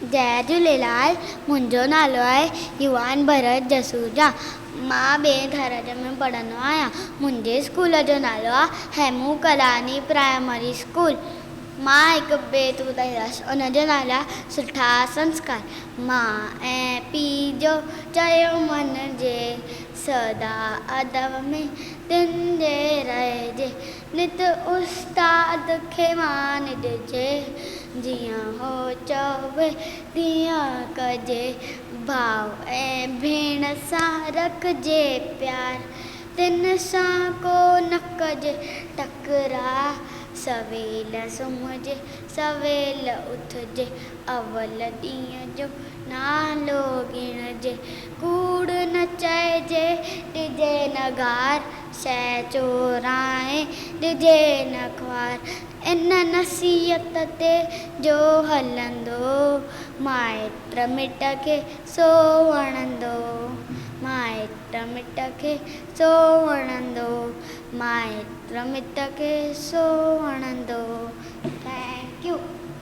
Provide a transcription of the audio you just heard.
جئي جهوليلال، منهنجو نالو آهي يووان ڀرت جسوجا. مان ٻئين درجي ۾ پڙهندو آهيان. منهنجي اسڪول جو نالو آهي هيمون ڪلاني پرائمري اسڪول. مان هڪ بيت ٻڌائيندس ان جو نالو آهي سٺا سنسڪار. ماء ۽ پيء جو چيو مڃجي، سدا ادب ۾ تن جي رهجي. نت استاد کي مان ڏجي، جيئن هو چوي تيئن ڪجي. ڀاء ۽ ڀيڻ سان رکجي پيار، تن سان ڪو نه ڪجي ٽڪراء. سويل سمهجي سويل اٿجي، اول ڏينهن جو نالو ڳڻجي. ڪوڙ نه چئجي ڏجي نه گار، شيء چورائي ڏجي نه خوار. ان نصيحت تي جو هلندو، مائٽ مٽ کي سو وڻندو. مائٽ مٽ کي سو وڻندو. مائٽ مٽ کي سو وڻندو. Thank you.